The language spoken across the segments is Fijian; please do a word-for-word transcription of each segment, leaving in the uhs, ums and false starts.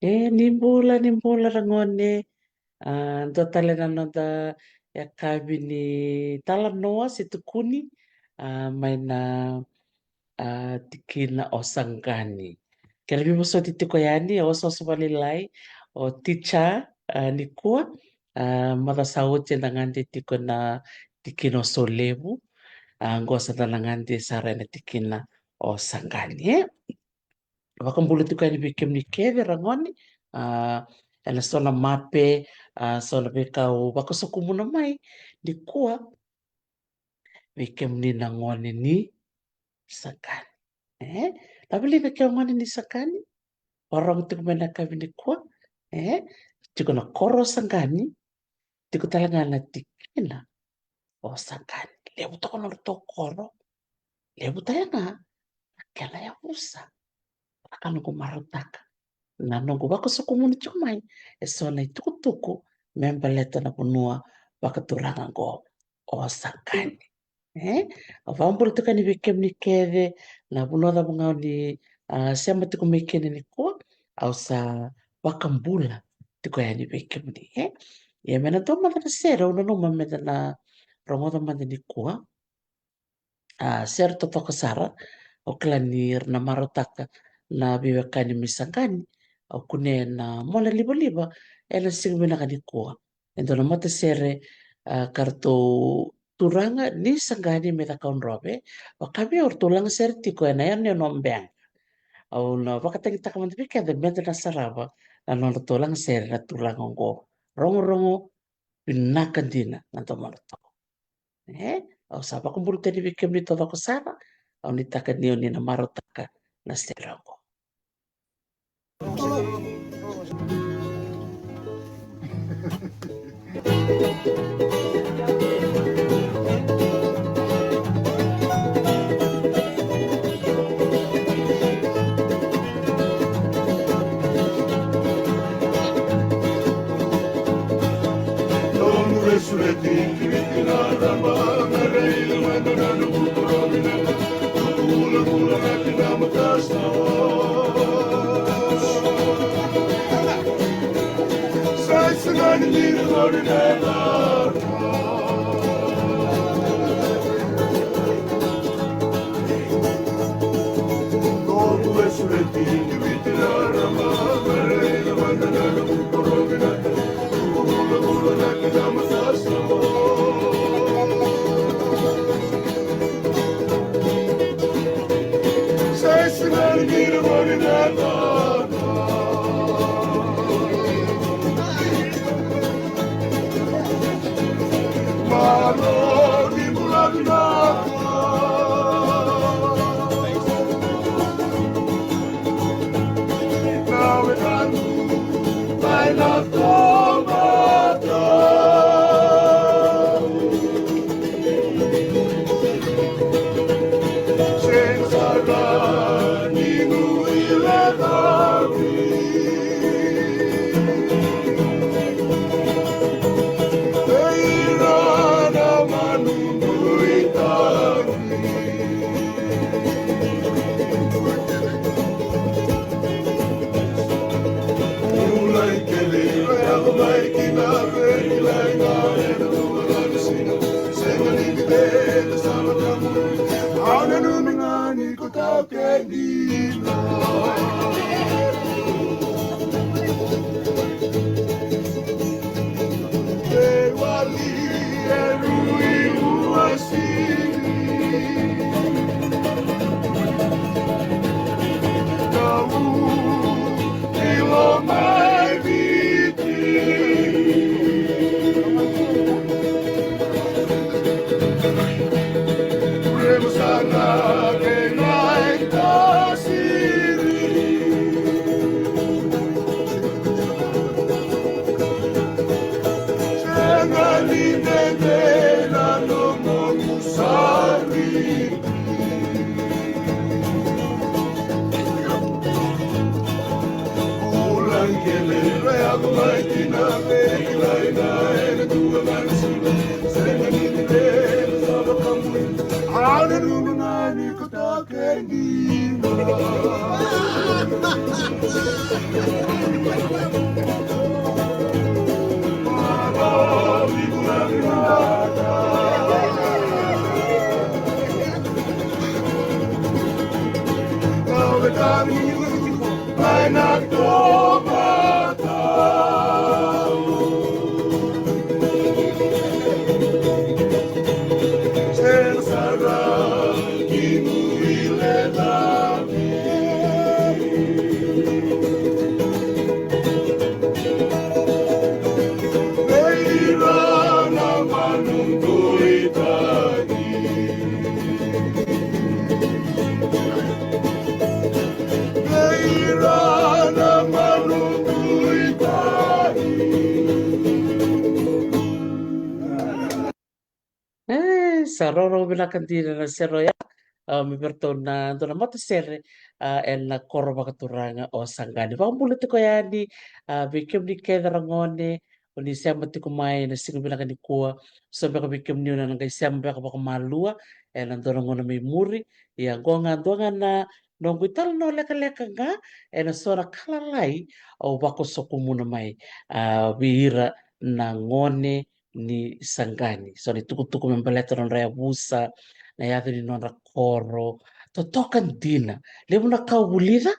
E, ni bula, ni bula ragone. A, dua tale na noda yakavi ni talanoa se tukuni, a, mai na, a, tikina o Saqani. Kena veivosoti tiko yani, e osooso vakalailai o ticha, a, nikua, a, macawa sa oti eda gade tiko na tikina o Solevu, a, qo sa da na gade sara ena tikina o Saqani, e. Vakabula tiko yani vei kemuni kece ragone, a, ena so na mape, a, so na veika au vakasokumuna mai nikua vei kemuni na gone ni Saqani. E, laveliga ke o gone ni Saqani, vakarorogo tiko mai na yakavi nikua, e, tiko na koro o Saqani, tiko tale ga na tikina o Saqani. Levu toka na nodratou koro, levu tale ga na kena yavusa. Vaka noqu marautaka, na noqu vakasokumuni tiko mai e so na itukutuku me baleta na vanua vakaturaga qo o Saqani. E, au vakabula tiko yani vei kemuni kece, na vanua cava ga o ni, a, sema tiko mai kina nikua, au sa vakabula tiko yani vei kemuni, e. Ia me na dua mada na sere au nanuma meda na rogoca mada nikua. A, sere totoka sara, au kila ni ra na marautaka na veiwekani mai Saqani, au kunea na monalivaliva ena siga vinaka nikua. E dua na matasere, a, ka ratou turaga ni Saqani mai Cakaudrove, vaka vei au ratou lagasere tiko ena yanuyanu o Beqa. Au na vakatagitaka mada vei keda meda na sarava na nodratou lagasere na turaga oqo. Rogorogo vinaka dina na domodratou. E, au sa vakabula tani vei kemuni taucoko sara, au nuitaka ni o ni na marautaka na sere oqo. Sa roro vinaka dina na sero ya, a, me vei ratou na dua na matasere, a, ena koro vakaturaga o Saqani. Vakabula tiko yani, a, vei kemuni kece ragone, o ni sema tiko mai ena siga vinaka nikua. So beka vei kemuni o na qai sema beka vakamalua ena dua na gauna mai muri. Ia qo ga dua ga na noqu italanoa lekaleka ga ena so na ka lalai au vakasokumuna mai, a, vei ira na gone ni Saqani. So na itukutuku me baleta na nodra yavusa, na yaca ni nodra koro, totoka dina. Levu na ka au vulica,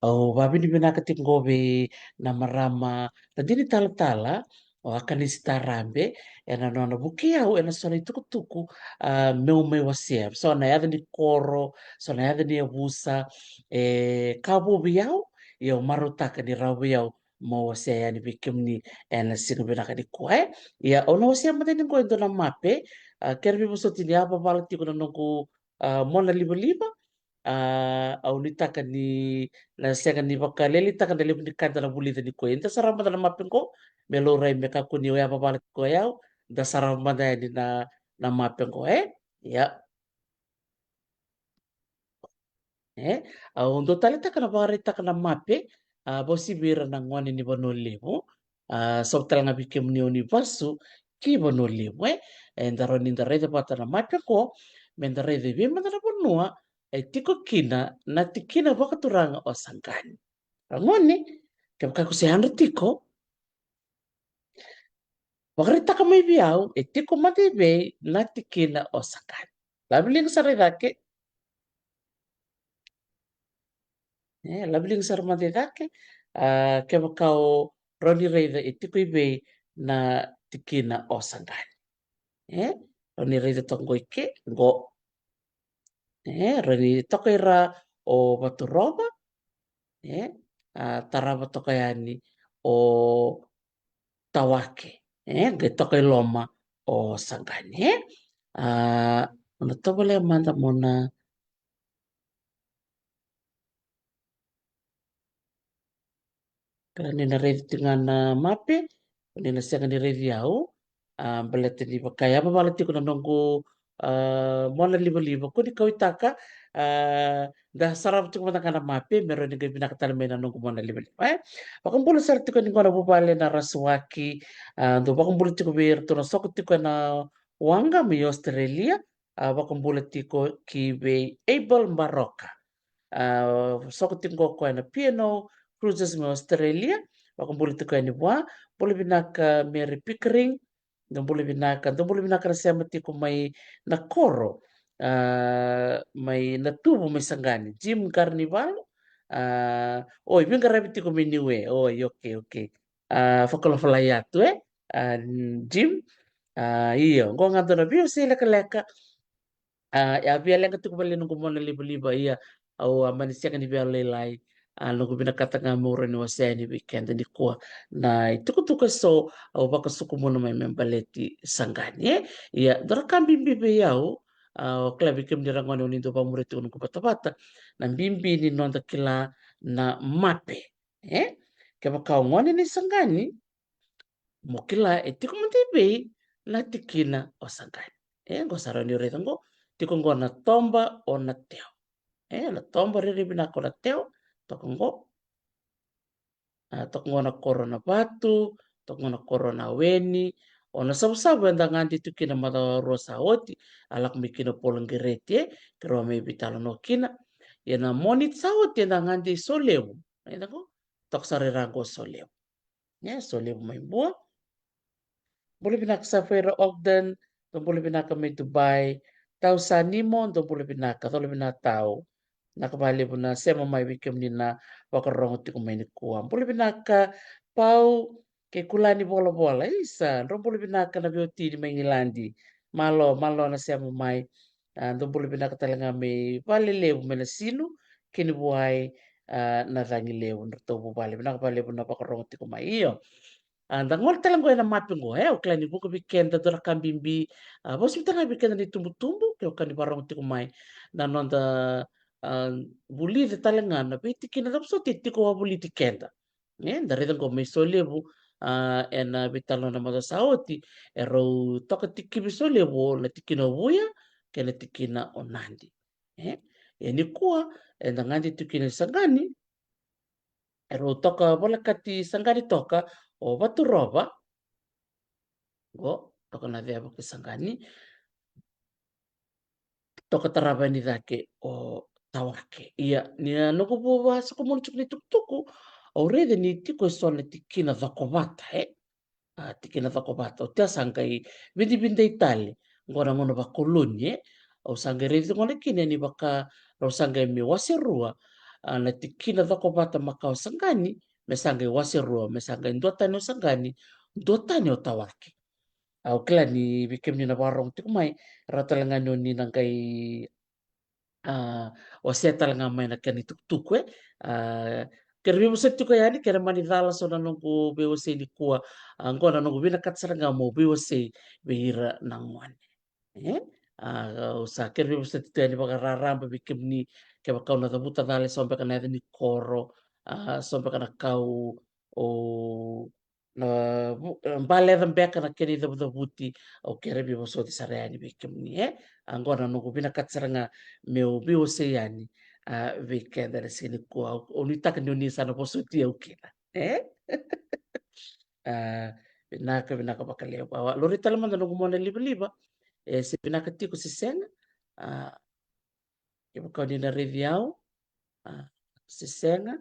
au vavinavinaka tiko qo vei na marama na dini talatala, o Akanisi Tarabe, ena nona vukei au ena so na itukutuku, a, meu mai wasea. So na yaca ni koro, so na yaca ni yavusa, e ka vou vei au, ia au marautaka ni rawa vei au mo wasea yani vei kemuni ena siga vinaka nikua, e. Ia, au na wasea mada yani qo e dua na mape, a, kere veivosoti ni a vavala tiko na noqu, a, mona livaliva, a, au nuitaka ni na sega ni vakalelitaka na levu ni ka eda na vulica nikua. Eda sarava mada na mape qo, me laurai me kakua ni o ya vavala tiko o yau, da sarava mada yani na, na mape qo, e? Ia. E, au dau taleitaka na vakaraitaka na mape, a, vausivi ira na gone ni Vanua Levu, a, so tale ga vei kemuni o ni vasu ki Vanua Levu, e. Eda rawa ni da raica vata na mape qo, me da raica i vei mada na vanua e tiko kina na tikina vakaturaga o Saqani. Ragone, kevaka ko se yadra tiko, vakaraitaka mai vei au, e tiko mada i vei na tikina o Saqani. Laveliga sara i cake. E, laveliga sara mada i cake. A, kevaka o rawa ni raica e tiko i vei na tikina o Saqani. E, rawa ni raica toka qo i ke, qo. E, rawa ni toka i ra o Vaturova. E, a, tarava toka yani o Tawake. E, qai toka i loma o Saqani. E, a, mo na tovolea mada mo na Kila ni na raici tiko ga na mape, ni na sega ni raici au, a, baleta ni vaka ya vavala tiko na noqu, a, mona livaliva, ko ni kauaitaka, a, da sarava tiko mada ga na mape, me rawa ni qai vinaka tale mai na noqu mona livaliva, e? Vakabula sara tiko ni qo na vuvale na Rasuaki, a, dou vakabula tiko vei iratou na soko tiko ena waqa mai Australia, a, vakabula tiko ki vei Abel Baroka. A, soko tiko qo koya na P N O Cruises mai Australia, vakabula tiko yani vua. Bula vinaka Mary Pickering, dou bula vinaka, dou bula vinaka na sema tiko mai na koro, a, mai Natuvu mai Saqani, Jim Carnivale, a, oi, veiqaravi tiko mai Niue, oi, okay, okay. A, Fakalofa Laiatu, e? A, Jim, a, io, qo ga dua na veiwasei lekaleka, a, e a via leqa tiko vale noqu mona livaliva, ia, au a mani sega ni via lailai, a, noqu vinakata ga meu rawa ni wasea yani vei keda nikua na itukutuku eso au vakasukumuna mai me baleti Saqani, e? Ia, dua na ka bibi vei au, a, au kila vei kemuni ragone o ni dau vakamuria tiko noqu vatavata, na bibi ni noda kila na mape, e? Kevaka o gone ni Saqani, mo kila e tiko mada i vei na tikina o Saqani. E, qo sa rawa ni raica qo, tiko qo na toba o Nateu. E, na toba rairai vinaka o Nateu, toka qo. A, toka qo na koro na Vatu, toka qo na koro na Weni. O Nasavusavu eda gade tu kina macawa rua sa oti, a lako mai kina o Paula Qireti, e, keirau a mai veitalanoa kina. Ia na Moniti sa oti eda gade i Solevu. Raica qo, toka sara i ra qo Solevu. E, Solevu mai Bua. Bula vinaka Safaira Ogden, dou bula vinaka mai Dubai. Tau Sanimo, dou bula vinaka, cola vinaka Tau. Vinaka vakalevu na sema mai vei kemuni na vakarorogo tiko mai nikua. Bula vinaka Pau kei Kulani Volavola. Isa, drau bula vinaka na veiwatini mai Igiladi. Malo, malo na sema mai. A, dou bula vinaka tale ga mai Valelevu, mai Nasinu, Kinivuai, a, Nacagi Levu, dratou vuvale. Vinaka vakalevu na vakarorogo tiko mai. Io. A, da gole tale qo ena mape qo, e, au kila ni vuqa vei keda dua na ka bibi, a, vosota ga vei keda na itubutubu, ke o ka ni vakarorogo tiko mai na noda, a, vulica tale ga na veitikina, da vosota e tiko wavoliti keda. E, da raica qo mai Solevu, a, ena veitalanoa na macawa sa oti, e rau toka tikivi solevu na tikina o Vuya kei na tikina o Nadi. E? Ia nikua, eda gade tu kina i Saqani, e rau toka volekati Saqani toka o Vaturova. Qo, toka na ceva ki Saqani. Toka tarava yani cake o Tawake. Ia, ni a noqu vu vasokumuna tiko ni tukutuku, au raica ni tiko e so na tikina cokovata, e? A, tikina cokovata. Oti a sa qai vidividai tale. Qo na gauna vakoloni, e? Au sa qai raica gona kina ni vaka, rau sa qai me wase rua. A, na tikina cokovata makawa o Saqani, me sa qai wase rua, me sa qai duatani o Saqani, duatani o Tawake. Au kila ni vei kemuni na vakarorogo tiko mai, rawa tale ga ni o ni na qai, a, wasea tale ga mai na kena itukutuku, e. A, kere veivosoti tiko yani, kere mani cala so na noqu veiwasei nikua, a, qo na noqu vinakata sara ga mo veiwasei vei ira na gone. E? A, au sa kere veivosoti tiko yani vakararaba vei kemuni, kevaka au na cavuta cala e so beka na yaca ni koro, a, so beka na kau, o, na vu-, e, baleca beka na kena icavucavuti, au kere veivosoti sara yani vei kemuni, e? A, qo na noqu vinakata sara ga meu veiwasei yani, a, vei keda na siga nikua, au, au nuitaka ni o ni sa na vosoti au kina, e? A, vinaka, vinaka vakalevu. A, laurai tale mada noqu mona livaliva, e se vinaka tiko se sega, a, kevaka o ni na raici au, a, se sega.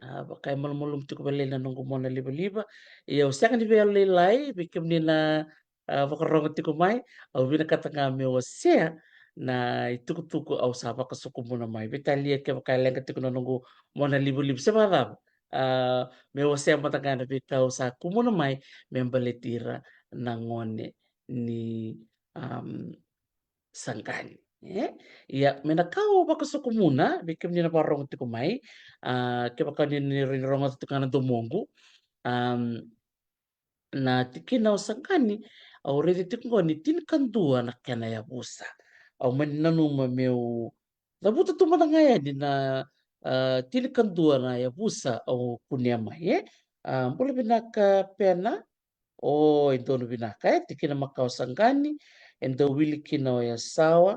A, vaka e malumalumu tiko vakalailai na noqu mona livaliva. Ia au sega ni via lailai, vei kemuni na, a, vakarorogo tiko mai, au vinakata ga meu wasea na itukutuku au sa vakasokumuna mai. Veitalia kevaka e leqa tiko na noqu mona livaliva se vakacava. A, meu wasea mada ga na veika au sa kumuna mai, me baleti ira na gone ni, am, Saqani. E? Ia, me na ka au vakasokumuna, vei kemuni na vakarorogo tiko mai, a, kevaka ni, ni, ni rogoca tiko ga na domoqu, am, na tikina o Saqani, au raica tiko qo ni tinikadua na kena yavusa. Au mani nanuma meu cavuta tu mada ga yani na, a, tinikadua na yavusa au kunea mai, e? A, bula vinaka Pena. O, e donu vinaka, e, tikina makawa o Saqani, e dau wili kina o Yasawa,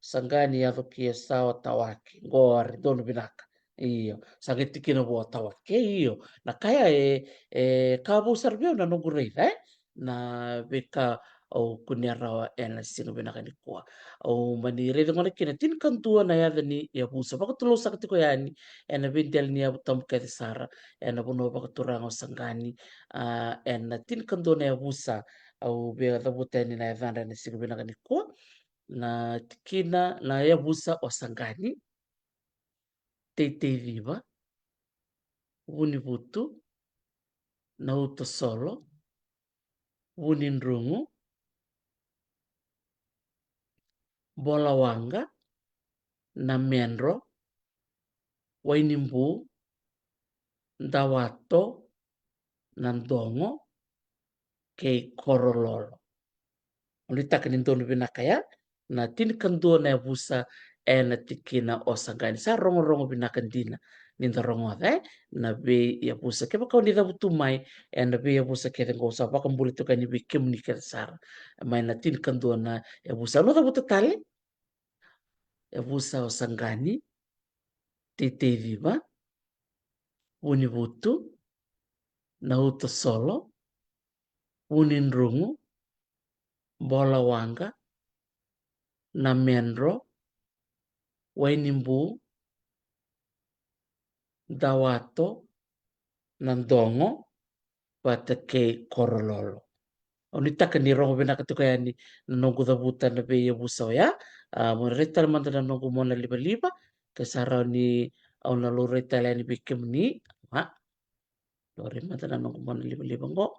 Saqani yaco ki Yasawa, Tawake, qori, donu vinaka. Io, sa qai tikina vua o Tawake, io. Na ka ya e, e ka vou sara vei au na noqu raica, e? Na veika au kunea rawa ena siga vinaka nikua. Au mani raica gona kina tinikadua na yaca ni yavusa. Vakatulou saka tiko yani ena veidela ni yavu tabu kece sara ena vanua vakaturaga o Saqani. A, ena tinikadua na yavusa au via cavuta yani na yacadra ena siga vinaka nikua. Na tikina, na yavusa o Saqani, Teiteiciva, Vunivutu, Nautasolo, Vunidrugu, Bolawaqa, Namedro, Wainibu, Dawato, Nadogo, kei Korololo. Au nuitaka ni donu vinaka ya na tinikadua na yavusa ena tikina o Saqani. Sa rogorogo vinaka dina ni da rogoca, e, na veiyavusa. Kevaka o ni cavutu mai ena veiyavusa kece qo, sa vakabula toka yani vei kemuni kece sara mai na tinikadua na yavusa. Au na cavuta tale. Yavusa o Saqani, Teiteiciva, Vunivutu, Nautasolo, Vunidrugu, Bolawaqa, Namedro, Wainibu, Dawato, Nadogo, vata kei Korololo. Au nuitaka ni rogo vinaka tiko yani na noqu cavuta na veiyavusa oya. A, mo raica tale mada na noqu mona livaliva, ke sa rawa ni au na laurai tale yani vei kemuni. A, laurai mada na noqu mona livaliva qo.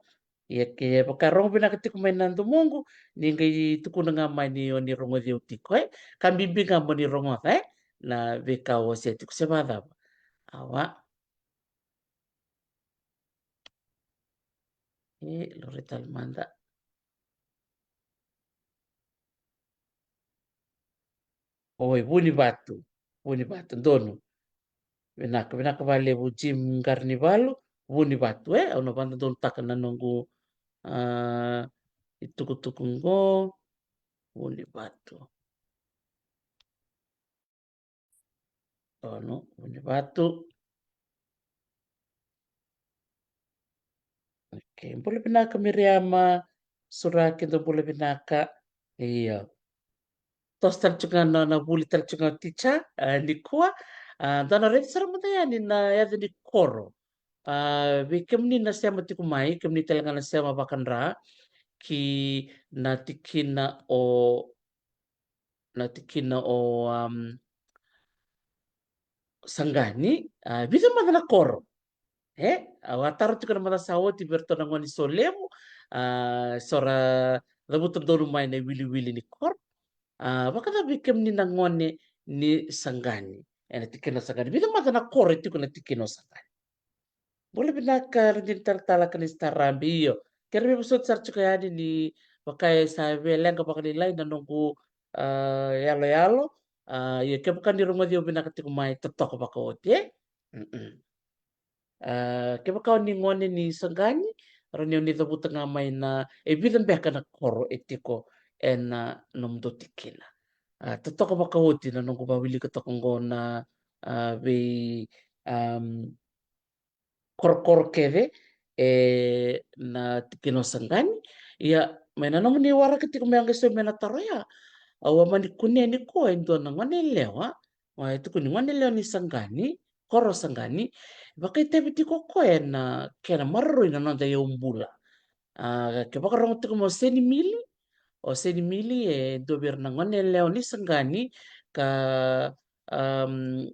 Ia ke vaka rogo vinaka tiko mai na domoqu, ni qai tukuna ga mai ni o ni rogoci au tiko, e? Ka bibi ga mo ni rogoca, e? Na veika au wasea tiko se vakacava. Awa. E, laurai tale mada. Oi, Vunivatu. Vunivatu, donu. Vinaka, vinaka vakalevu Jim Qaranivalu, Vunivatu, e? Au na vakadodonutaka na noqu, a, itukutuku qo, Vunivatu. Ono, Vunivatu. Okay, bula vinaka Miriama, Sura, kidua bula vinaka. Io. Toso tale tiko ga na, na vuli tale tiko ga o ticha, a, nikua. A, da na raica sara mada yani na yaca ni koro. A, vei kemuni na sema tiko mai, kemuni tale ga na sema vakadra ki na tikina o na tikina o, um, Saqani, a, vica mada na koro. E, au a taro tiko na maca sa oti vei iratou na gone ni Solemu, a, so ra cavuta donu mai na iwiliwili ni koro. A, vakacava vei kemuni na gone ni Saqani? E na tikina o Saqani. Vica mada na koro e tiko na tikina o Saqani. Bula vinaka Radini Talatala Kanisi Tarabe, io. Kerea me vosoti sara tiko yani ni vaka e sa via leqa vakalailai na noqu, a, yaloyalo. A, io, kevaka ni rogoci au vinaka tiko mai, totoka vakaoti, e? Mm-mm. A, kevaka o ni gone ni Saqani, rawa ni o ni cavuta ga mai na, e vica beka na koro e tiko e na nomudou tikina. A, totoka vakaoti na noqu vawilika toka qo na, a, vei, am, korokoro kece e na tikina o Saqani. Ia, mai na nomuni waraka tiko me a qai sobu mai na taro ya, au a mani kunea nikua e dua na gone yalewa, a, e tukuni gone yalewa ni Saqani, koro Saqani, vakaitavi tiko o koya na kena maroroi na noda yaubula. A, ke vakarogo tiko mai o Senimili, o Senimili e dua vei ira na gone yalewa ni Saqani ka, am,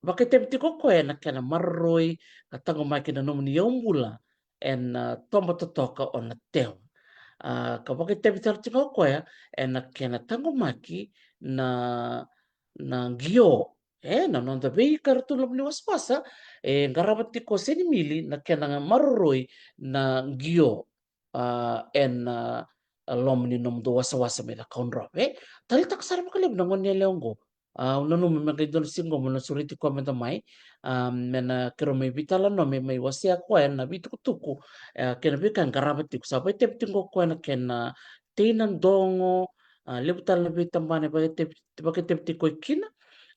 vakaitavi tiko o koya na kena maroroi ka taqomaki na nomuni yaubula e na, a, toba totoka o Natewa. A, ka vakaitavi tale tiko o koya e na kena taqomaki na, na qio. E, na noda veika eratou na loma ni wasawasa, e qarava tiko o Senimili na kena maroroi na qio, a, e na, a, loma ni nomudou wasawasa mai Cakaudrove. Taleitaka sara vakalevu na gone yalewa oqo. A, au nanuma me qai dua na siga qo mo na sureti koya mada mai, a, me na keirau mai veitalanoa me mai wasea koya na veitukutuku, e, kei na veika e qarava tiko. Sa vakaitavi tiko o koya na kena tei na dogo, a, levu tale na veitabana e vakaitavi, vakaitavi tiko kina,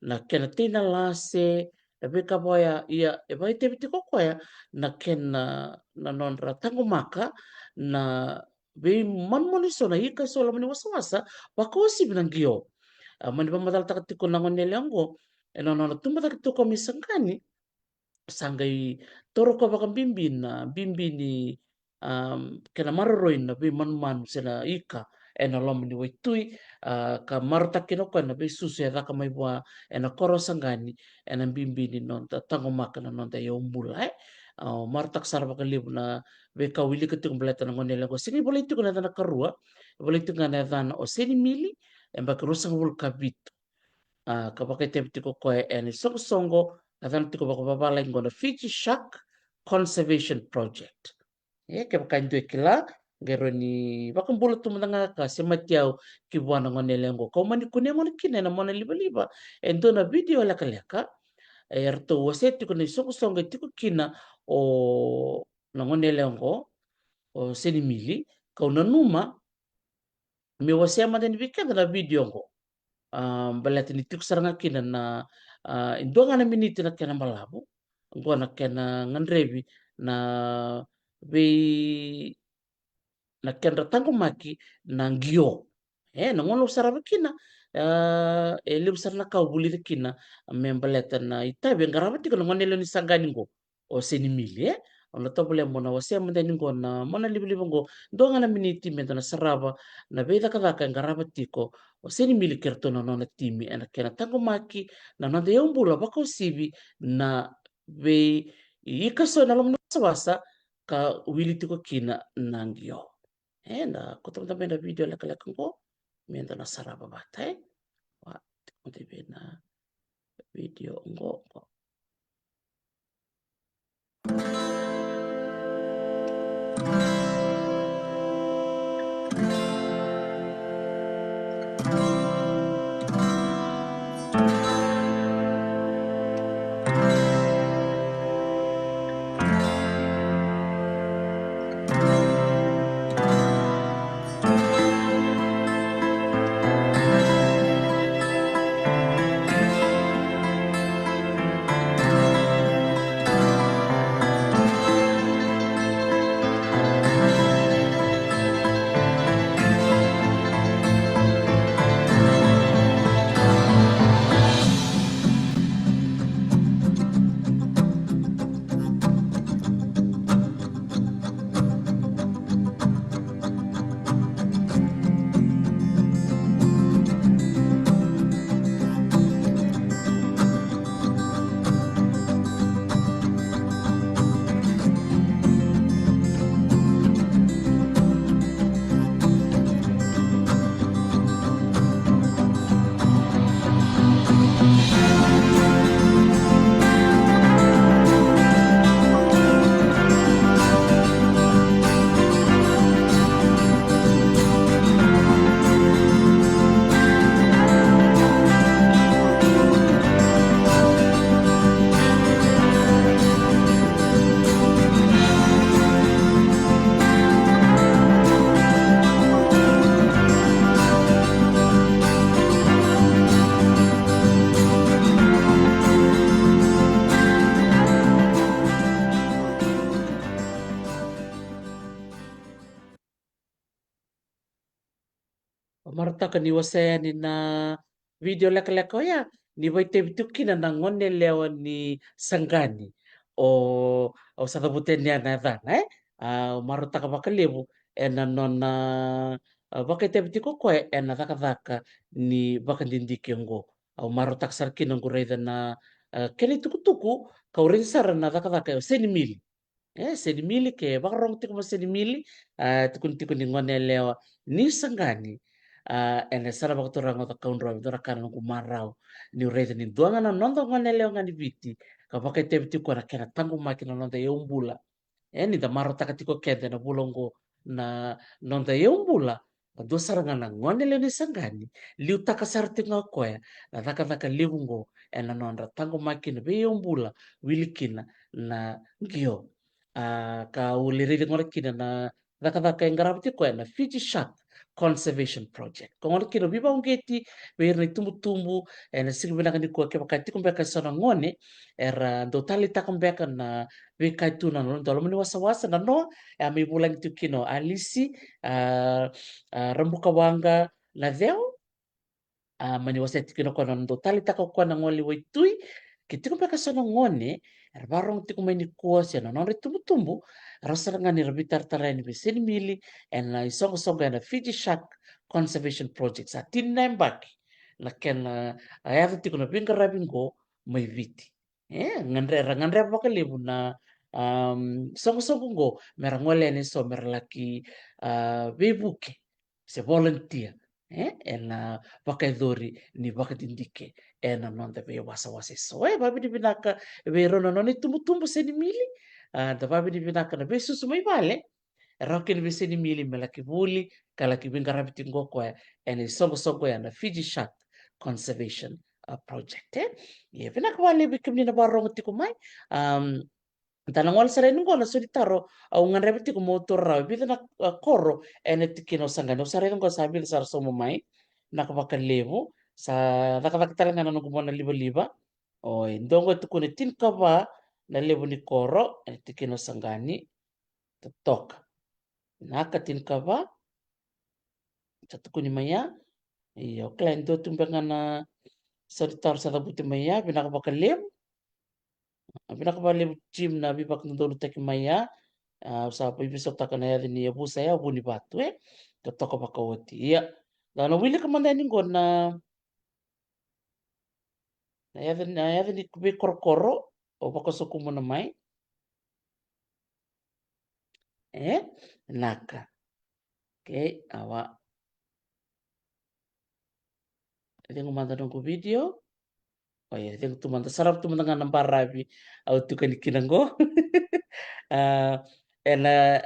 na kena tei na lase, na veika vaya, ia e vakaitavi tiko o koya na kena, na nodra taqomaka na veimanumanu eso, na ika eso loma ni wasawasa, vakauasivi na qio. A, mani vakamacalataka tiko na gone yalewa oqo, e na nona tubu cake tiko mai Saqani, sa qai taura koya vakabibi na bibi ni, am, kena maroroi na veimanumanu se na ika e na loma ni waitui, a, ka marautaka kina o koya na veisusu e caka mai vua e na koro o Saqani e na bibi ni noda taqomaka na noda yaubula, e. A, au marautaka sara vakalevu na veika au wilika tiko baleta na gone yalewa oqo. Sega ni volai tiko na yacana karua, e volai tiko ga na yacana o Senimili, e yabaki ruasagavulu ka vitu. A, ka vakaitavi tiko o koya e na isoqosoqo ka yacana tiko vakavavalagi oqo na Fiji Shark Conservation Project. E, kevaka e dua e kila, qai rawa ni vakabula tu mada ga ka semati au ki vua na gone yalewa oqo. Kau mani kunea gona kina e na mona livaliva e dua na vidio lekaleka, e, eratou wasea tiko na isoqosoqo e tiko kina o na gone yalewa oqo, o Senimili, kau nanuma me wasea mada yani vei keda na vidio oqo. A, baleta ni tiko sara ga kina na, a, e dua ga na miniti na kena balavu, oqo na kena gadrevi na vei, na kedra taqomaki na qio. E, na gauna au sarava kina, a, e levu sara na ka au vulica kina me baleta na itavi e qarava tiko na gone yalewa ni Saqani qo, o Senimili, e. Au na tovolea mo na wasea mada yani qo na mona livaliva qo, dua ga na miniti, me da na sarava na veicakacaka e qarava tiko o Senimili kei ratou na nona timi e na kena taqomaki na noda yaubula, vakauasivi na vei ika eso e na loma ni wasawasa ka wili tiko kina na qio. E, da kauta mada mai na vidio lekaleka qo me da na sarava vata, e. Wa, tiko mada vei na vidio qo, qo. Au marautaka ni wasea yani na vidio lekaleka oya, ni vakaitavi tiko kina na gone yalewa ni Saqani. O, au sa cavuta yani na yacana, e? A, au marautaka vakalevu ena nona, a, vakaitavi tiko o koya ena cakacaka ni vakadidike oqo. Au marautaka sara kina oqo raica na, a, kena itukutuku, kau raica sara na cakacaka o Senimili. E, Senimili, ke vakarogo tiko mai o Senimili, a, tukuni tiko ni gone yalewa ni Saqani. A, ena yasana vakaturaga o Cakaudrove, dua na ka na noqu marau. Niu raica ni dua ga na noda gone yalewa ga ni Viti, ka vakaitavi tiko na kena taqomaki na noda iyaubula. E, ni da marautaka tiko keda ena vula oqo na noda iyaubula, ka dua sara ga na gone yalewa ni Saqani, liutaka sara tiko ga o koya na cakacaka levu oqo ena nodra taqomaki na veiyaubula, wili kina na qio. A, kau lai raica gona kina na cakacaka e qarava tiko ena Fiji Shark Conservation Project. Ko gona kina veivakauqeti vei ira na itubutubu ena siga vinaka nikua, kevaka e tiko beka eso na gone era dau taleitaka beka na veika e tu na loma ni wasawasa, na noa, e a mai vulagi tiko kina o Alisi, a, a, Rabukawaqa Naceu, a, mani wasea tiko kina o koya na nona dau taleitaka o koya na gole i waitui. Ke tiko beka eso na gone era vakarogo tiko mai nikua se na nodra itubutubu, rawa sara ga ni ra veitaratara yani vei Senimili ena isoqosoqo ena Fiji Shark Conservation Project. Sa tini na yabaki na kena, a, yaco tiko na veiqaravi oqo mai Viti. E, gadre-, ra gadreva vakalevu na, am, soqosoqo oqo me ra gole yani eso me ra laki, a, veivuke se volunteer, e, ena vakayacori ni vakadidike ena noda veiwasawasa eso. E, vakavinavinaka vei rau na nona itubutubu o Senimili, a, da vakavinavinaka na veisusu mai vale, e rawa kina vei Senimili me laki vuli ka laki veiqaravi tiko o koya ena isoqosoqo ya na Fiji Shark Conservation, a, Project, e. Ia, vinaka vakalevu vei kemuni na vakarogo tiko mai. Am, da na gole sara yani oqo na saunitaro au gadreva tiko mo tou rawa, e vica na, a, koro ena tikina o Saqani. Au sa raica oqo sa vica sara sauma mai. Vinaka vakalevu. Sa cakacaka tale ga na noqu mona livaliva. Oi, dua oqo e tukuna tinikava na levu ni koro ena tikina o Saqani. Totoka. Vinaka, tinikava. Sa tukuni mai ya. Io, o kila e dua tu beka ga na saunitaro sa cavuti mai ya. Vinaka vakalevu. Vinaka vakalevu Jim na veivakadodonutaki mai ya. A, au sa veiveisautaka na yaca ni yavusa ya, Vunivatu, e. Totoka vakaoti. Ia, da na wilika mada yani oqo na, na yaca, na yaca ni veikorokoro o vakasokumuna mai. E, vinaka. Okay, awa. Cegu mada noqu vidio. Oia, cegu tu mada, sarava tu mada ga na baravi au tukuni kina oqo. A, ena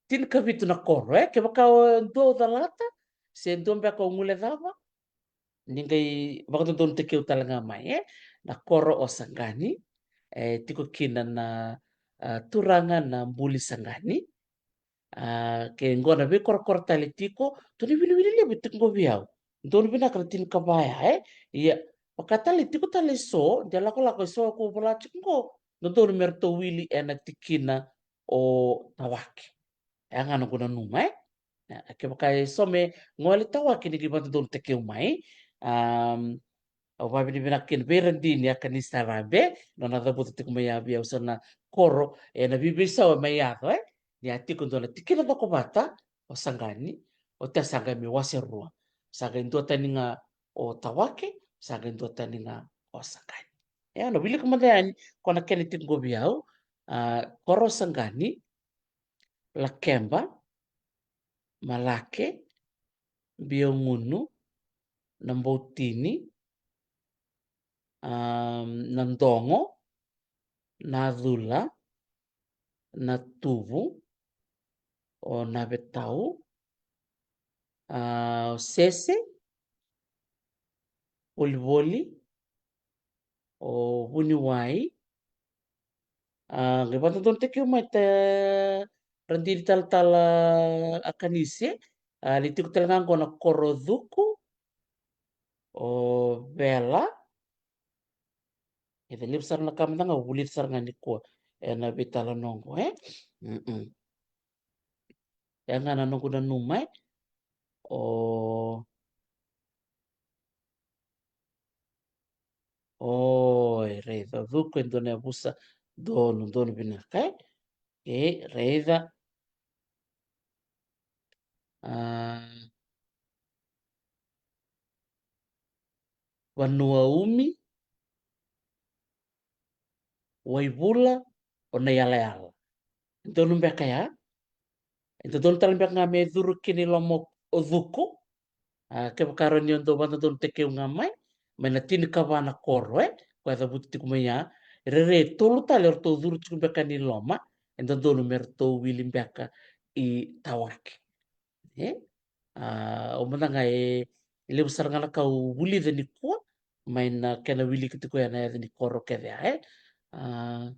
tinikavitu na koro, e, kevaka o dua o calata se dua beka o guilecava, ni qai vakadodonutaki au tale ga mai, e. Na koro o Saqani, e, tiko kina na, a, turaga na Buli Saqani. A, ke qo na veikorokoro tale tiko, tou na wiliwili levu tiko qo vei au. Donu vinaka na tinikava ya, e. Ia, vaka tale tiko tale eso, de lakolako eso ko vola tiko qo, dodonu me ratou wili ena tikina o Tawake. E a ga noqu nanuma, e. E, kevaka eso me gole Tawake ni qai vakadodonutaki au mai. Am, au vakavinavinaka kina vei Radini Akanisi Tarabe, nona cavuta tiko mai ya vei au eso na koro ena veiveisau e mai yaco, e. Ni a tiko dua na tikina cokovata o Saqani, oti a sa qai mai wase rua. Sa qai duatani ga o Tawake, sa qai duatani ga o Saqani. E, au na wilika mada yani ko na kena tiko qo vei au, a, koro o Saqani, Lakeba, Malake, Biaugunu, Naboutini, am, Nadogo, Nacula, Natuvu, o Navetau, a, o Sese, Volivoli, o Vuniwai, a, qai vakadodonutaki au mai ta Radini Talatala Akanisi, a, lai tiko tale ga qo na koro o Cuku, o Vela. E levu sara na ka mada ga au vulica sara ga nikua ena veitalanoa qo, e. Mm-mm. E a ga na noqu nanuma, e. O, Oi, raica, cuku e dua na yavusa donu, donu vinaka, e? Okei, raica. A, vanua umi, waivula, o na yalayala. E donu beka ya? E dodonu tale beka ga me curu kina i loma o cuku. A, kevaka rawa ni o dau vakadodonu tekeu ga mai, mai na tinikava na koro, e? Ko e cavuti tiko mai ya. Rere e tolu tale o ratou curu tiko beka ni loma, e dodonu me ratou wili beka i Tawake. E? A, o mada ga e, e levu sara ga na ka au vulica nikua, mai na kena wiliki tiko ya na yaca ni koro kece ya, e? A,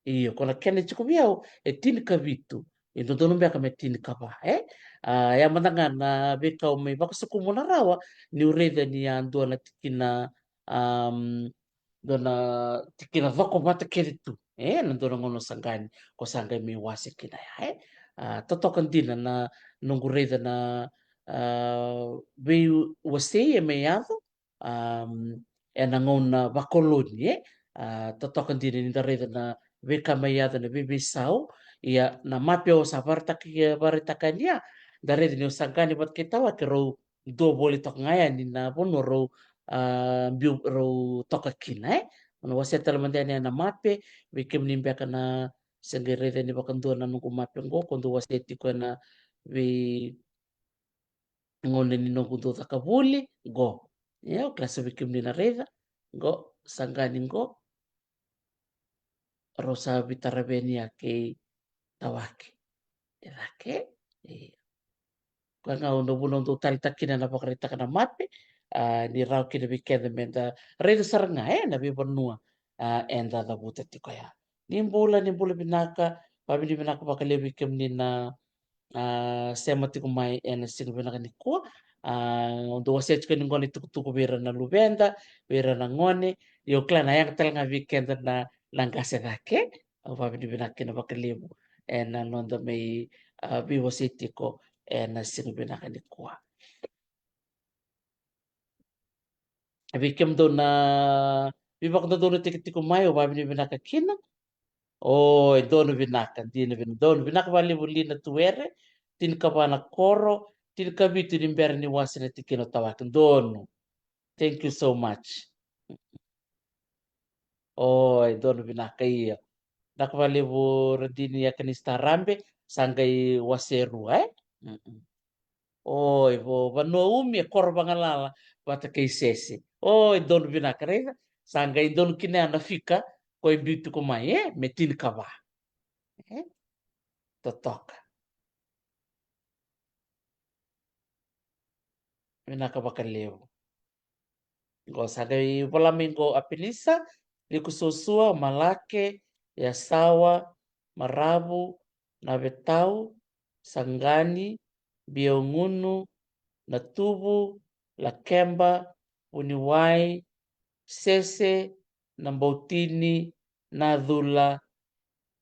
io, ko na kena e tiko vei au, e tinikavitu. E dodonu beka me tinikava, e? A, ya mada ga na veika au mai vakasokumuna rawa, niu raica ni a dua na tikina, am, dua na tikina coko vata kece tu. E, na dua na gauna o Saqani, ko Saqai mai wase kina ya, e? A, totoka dina na noqu raica na, a, veiwasei e mai yaco, am, ena gauna vakoloni, e? A, totoka dina ni da raica na veika mai yaco na veiveisau, ia na mape au sa vakaraitaka, vakaraitaka yani ya, da raica ni o Saqani vata kei Tawake rau dua voli toka ga yani na vanua rau, a, biu rau toka kina, e? Au na wasea tale mada yani na mape, vei kemuni beka na se qai raica ni vakadua na noqu mape qo, ko dau wasea tiko ena vei gauna ni noqu dau caka vuli, qo. Ia, au kila sa vei kemuni na raica, qo, Saqani qo. Rau sa veitaraveni ya kei Tawake. E cake, e. Koya ga au na vuna au dau taleitaka kina na vakaraitaka na mape, a, ni rawa kina vei keda me da raica sara ga, e, na veivanua, a, eda cavuta tiko ya. Ni bula, ni bula vinaka, vavinavinaka vakalevu vei kemuni na, a, sema tiko mai ena siga vinaka nikua. A, au dau wasea tiko ni qo na itukutuku vei ira na luveda, vei ira na gone, ia au kila na yaga tale ga vei keda na, na qase cake. Au vavinavinaka kina vakalevu ena noda mai, a, veiwasei tiko ena siga vinaka nikua. Vei kemudou na veivakadodonutaki tiko mai, au vavinavinaka kina. O, e donu vinaka, dina vina, donu vinaka vakalevu Lina Tuere, tinikava na koro, tinikavitu ni bera ni wase na tikina o Tawake, donu. Thank you so much. O, e donu vinaka, ia. Vinaka vakalevu Radini Akanisi Tarabe, sa qai wase rua, e? Mm-mm. O, e vo, vanua umi e koro vagalala vata kei Sese. O, e donu vinaka, raica. Sa qai donu kina na fika ko e biu tiko mai, e? Me tinikava. E? Totoka. Vinaka vakalevu. Qo sa qai vola mai qo Apenisa, Likusuasua, Malake, Yasawa, Maravu, Navetau, Saqani, Biaugunu, Natuvu, Lakeba, Vuniwai, Sese, Naboutini, Nacula,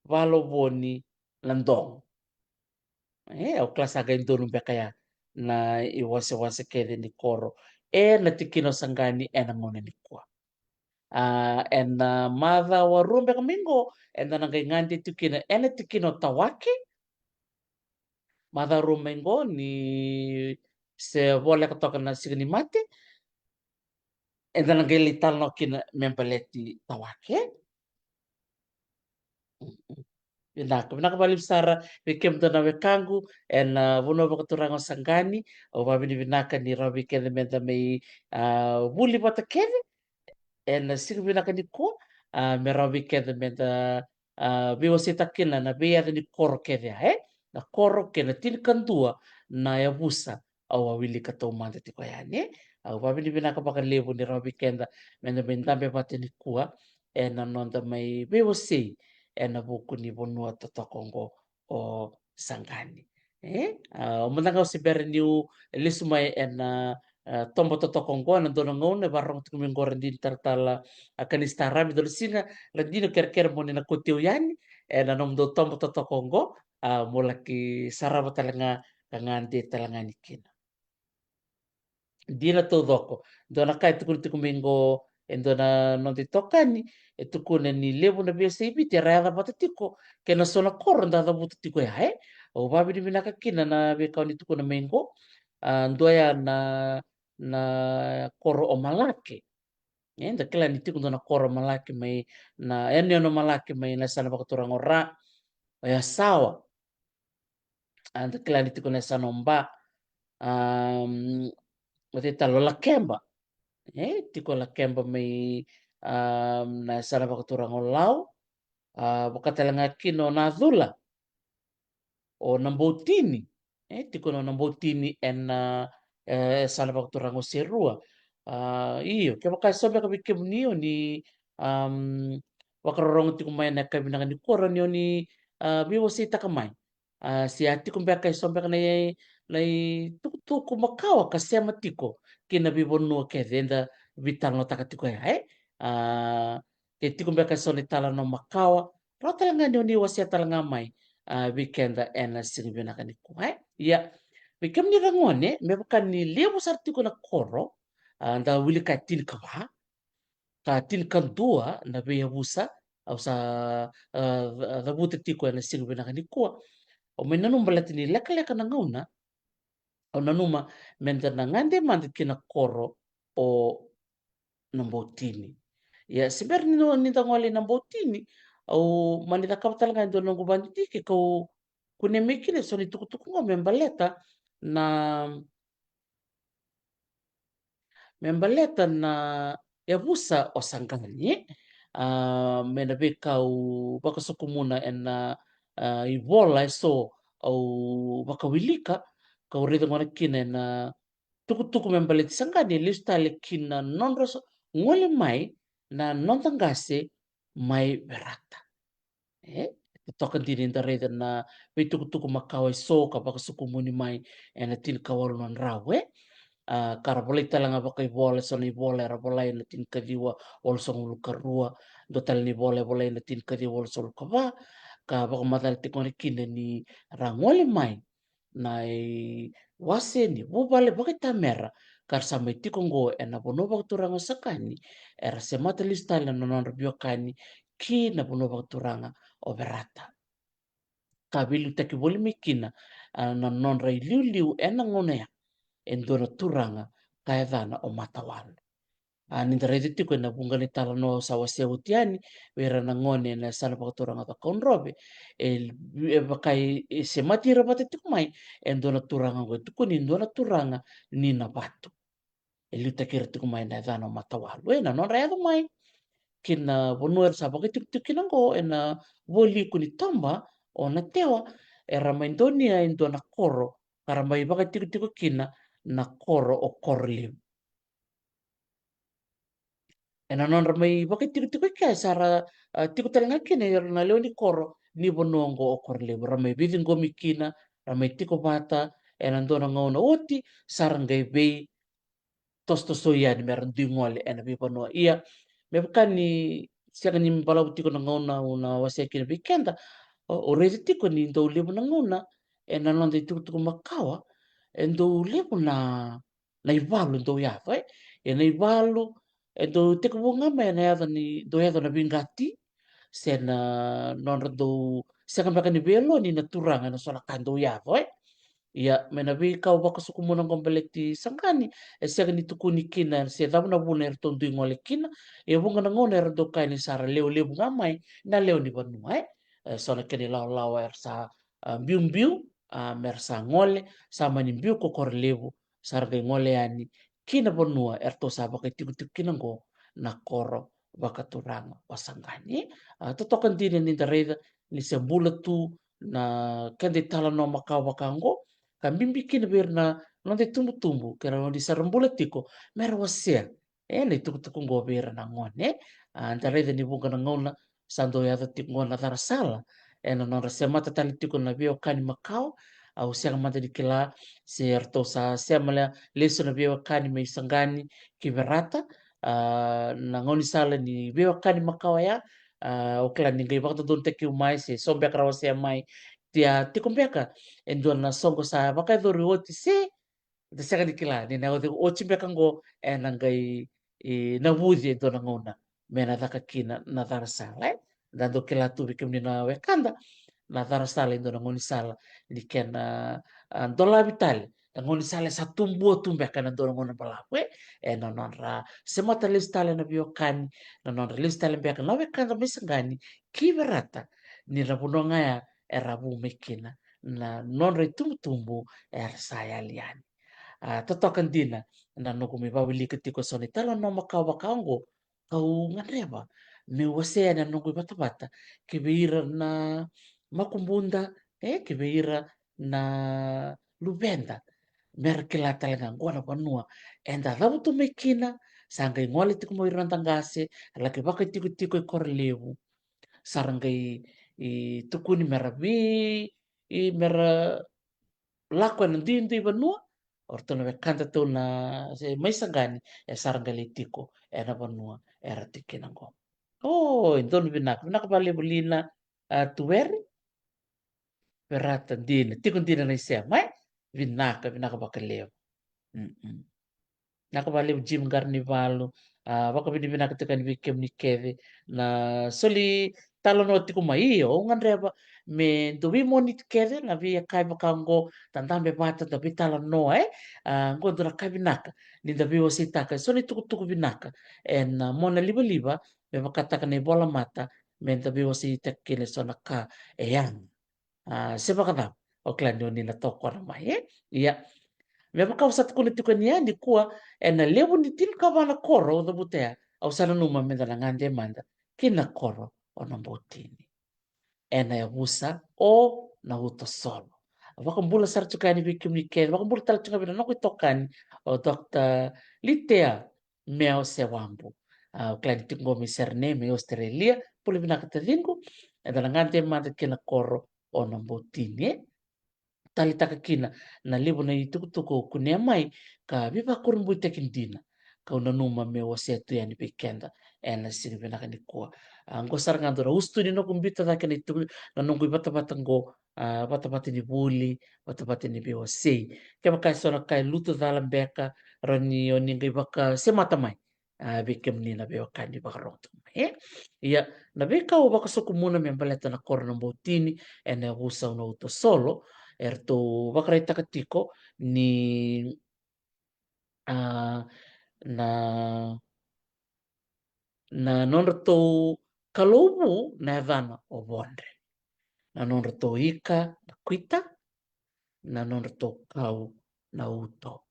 Valovoni, Nadogo. E, au kila sa qai donu beka ya na iwasewase kece ni koro ena tikina o Saqani ena gauna nikua. A, ena macawa rua beka mai qo, eda na qai gade tu kina ena tikina o Tawake. Macawa rua mai qo ni se voleka toka na Siga ni Mate, eda na qai lai talanoa kina me baleti Tawake. Vinaka, vinaka vakalevu sara vei kemudou na wekaqu ena, a, vanua vakaturaga o Saqani. Au vavinavinaka ni rawa vei keda meda mai, a, vuli vata kece ena siga vinaka nikua, a, me rawa vei keda meda, a, veiwaseitaka kina na veiyaca ni koro kece ya, e? Na koro kei na tinikadua na yavusa au a wilika taumada tiko yani. Au vavinavinaka vakalevu ni rawa vei keda meda mai dabe vata nikua ena noda mai veiwasei ena vuku ni vanua totoka oqo o Saqani. E? A, au mada ga au se bera niu lesu mai ena, a, toba totoka oqo ena dua na gauna, e vakarorogo tiko mai qo Radini Talatala Akanisi Tarabe, dua na siga Radini, au kerekere mo ni na kauti au yani ena nomudou toba totoka oqo. A, mo laki sarava tale ga ka gade tale ga ni kina. Dina taucoko. Dua na ka e tukuna tiko mai qo e dua na noda itokani, e tukuna ni levu na veiyasai Viti era yaca vata tiko kei na so na koro da cavuta tiko ya, e. Au vakavinavinaka kina na veika oni tukuna mai qo. A, dua ya na, na koro o Malake. E, da kila ni tiko dua na koro o Malake mai na, yanuyanu o Malake mai na yasana vakaturaga o Ra, o Yasawa. A, da kila ni tiko na yasana o Ba. Am, o cei tale, o Lakeba. E, tiko o Lakeba mai, am, na yasana vakaturaga o Lau. A, vaka tale ga kina o Nacula, o Naboutini. E, tiko na o Naboutini ena, e, yasana vakaturaga o Serua. A, io, kevaka e so beka vei kemuni oni, am, vakarorogo tiko mai ena yakavi vinaka nikua, rawa ni oni, a, veiwaseitaka mai. A, se a tiko beka e so beka na i, na itukutuku makawa ka sema tiko ki na veivanua kece eda veitalanoataka tiko ya, e. A, ke tiko beka e so na italanoa makawa, rawa tale ga ni oni wasea tale ga mai, a, vei keda ena siga vinaka nikua, e. Ia, vei kemuni ra gone, me vaka ni levu sara tiko na koro, a, da wilika e tinikava, ka tinikadua na veiyavusa au sa, a, ca-, cavuta tiko ena siga vinaka nikua. Au mai nanuma baleta ni lekaleka na gauna, au nanuma meda na gade mada ki na koro o Naboutini. Ia, se bera ni, ni da gole i Naboutini, au mani cakava tale ga e dua na noqu vakadidike kau kunea mai kina e so na itukutuku qo me baleta na, me baleta na yavusa o Saqani. A, mai na veika au vakasokumuna ena, a, ivola e so au vakawilika, kau raica gona kina ena tukutuku me baleti Saqani, e lesu tale ki na nodra so-, gole mai na noda qase mai Verata. E, totoka dina ni da raica na veitukutuku makawa e so ka vakasokumuni mai ena tinikawalu na drau, e. A, ka ra volai tale ga vakaivola, e so na ivola era volai ena tinikaciwa walusagavulu ka rua, dua tale na ivola e volai ena tinikaciwa walusagavulu ka va, ka vakamacala tiko gona kina ni ra gole mai na iwase ni vuvale vakaitamera ka ra sa mai tiko oqo ena vanua vakaturaga o Saqani, era semata lesu tale na nodra veiwekani ki na vanua vakaturaga o Verata. Ka veiliutaki voli mai kina, a, na nodra iliuliu ena gauna ya e dua na turaga ka yacana o Matawalu. A, ni da raica tiko ena vuqa ni talanoa au sa wasea oti yani vei ira na gone ena yasana vakaturaga o Cakaudrove, e, e vaka e, e semati ira vata tiko mai e dua na turaga oqo, e tukuni e dua na turaga ni Navatu. E liutaki ira tiko mai na yacana o Matawalu, e, na nodra yaco mai ki na vanua era sa vakaitikotiko kina oqo ena vualiku ni toba o Natewa, era mai donuya e dua na koro ka ra mai vakaitikotiko kina na koro o Korolevu. Ena nodra mai vakaitikotiko i kea, sa ra, a, tiko tale ga kina ira na lewe ni koro ni vanua oqo o Korolevu. Ra mai veiciqomi kina, ra mai tiko vata ena dua na gauna oti, sa ra qai veitosotosoi yani me ra dui gole ena veivanua. Ia, me vaka ni sega ni balavu tiko na gauna au na wasea kina vei keda, o, o raica tiko ni dau levu na gauna ena noda itukutuku makawa, e dau levu na na ivalu dau yaco, e. Ia na ivalu e dau tekivu ga mai ena yaco ni dau yaco na veiqati, se na nodra dau sega beka ni veiyaloni na turaga ena so na ka dau yaco, e. Ia, mai na veika au vakasokumuna oqo baleti Saqani, e sega ni tukuni kina se cava na vuna eratou dui gole kina. E vuqa na gauna era dau kaya ni sa ra lewe levu ga mai na lewe ni vanua, e. E so na kena ilawalawa era sa, a, biubiu, a, me ra sa gole, sa mani biu ko Korolevu, sa ra qai gole yani ki na vanua eratou sa vakaitikotiko kina oqo na koro vakaturaga o Saqani. A, totoka dina ni da raica ni se bula tu na keda italanoa makawa vaka oqo, ka bibi kina vei ira na noda itubutubu, kei ira oni sa ra bula tiko, me ra wasea ena itukutuku oqo vei ira na gone. A, da raica ni vuqa na gauna sa dau yaco tiko oqo na carasala ena nodra semata tale tiko na veiwekani makawa. Au sega mada ni kila se eratou sa sema lesu na veiwekani mai Saqani ki Verata, a, na gaunisala ni veiwekani makawa ya. A, au kila ni qai vakadodonutaki au mai se so beka ra wasea mai tia tiko beka e dua na soqo sa vakayacori oti se da sega ni kila ni na yaco oti beka qo ena qai, e, navuci e dua na gauna me na caka kina na cara sala, e. Da dau kila tu vei kemuni na wekada na cara sala e dua na gaunisala ni kena, a, dolavi tale na gaunisala e sa tubua tu beka ena dua na gauna balavu, e. Ena nodra semata lesu tale na veiwekani, na nodra lesu tale beka na wekada mai Saqani ki Verata, ni ra vanua ga ya era vu mai kina na nodra itubutubu era sa yali yani. A, totoka dina na noqu mai vawilika tiko eso na italanoa makawa vaka oqo, kau gadreva meu wasea yani na noqu ivatavata ki vei ira na makubuda, e, ki vei ira na luveda, mera kila tale ga qo na vanua eda cavutu mai kina. Sa qai gole tiko mai ira na noda qase, laki vakaitikotiko i Korolevu. Sa ra qai, i, tukuni mera vei, i, mera lako ena duidui vanua. O ratou na wekada tou na, se, mai Saqani, e sa ra qai lai tiko ena vanua era tiko kina qo. O, e donu vinaka, vinaka vakalevu Lina, a, Tuweri. Verata dina, tiko dina na isema, e? Vinaka, vinaka vakalevu. Mm-mm. Vinaka vakalevu Jim Qaranivalu, a, vakavinavinaka tiko yani vei kemuni kece na soli talanoa tiko mai. Io, au gadreva me dou veimoniti kece na veiyakavi vaka oqo, da dabe vata, da veitalanoa, e? A, oqo dua na ka vinaka ni da veiwaseitaka eso na itukutuku vinaka ena, a, mona livaliva, me vakataka na ivolamata, me da veiwaseitaka kina eso na ka e yaga. A, se vakacava, o kila ni o ni na tokona mai, e? Ia, me vaka au sa tukuna tiko ni ya, nikua ena levu ni tinikava na koro au cavuta ya, au sa nanuma me da na gade mada ki na koro o Naboutini, ena yavusa o Nautasolo. Vakabula sara tiko yani vei kemuni kece, vakabula tale tiko ga vei na noqu itokani o Doctor Litea Meo Sewabu. A, au kila ni tiko qo mai Sydney, mai Australia. Bula vinaka taciqu. Eda na gade mada ki na koro o Naboutini, e? Taleitaka kina na levu na itukutuku au kunea mai, ka veivakurabuitaki dina, kau nanuma meu wasea tu yani vei keda ena siga vinaka nikua. A, qo sara ga dua na usutu ni noqu biuta cake na ituku, na noqu ivatavata qo, a, vatavata ni vuli, vatavata ni veiwasei. Kevaka eso na ka e lutu cala beka, rawa ni o ni qai vakasemata mai, a, vei kemuni na veiwekani vakarogo tu mai, e? Ia, na veika au vakasokumuna me baleta na koro Naboutini ena yavusa o Nautasolo, eratou vakaraitaka tiko ni, a, na, na nodratou kalou vu na yacana o Vodre, na nodratou ika na Kuita, na nodratou kau na Uto,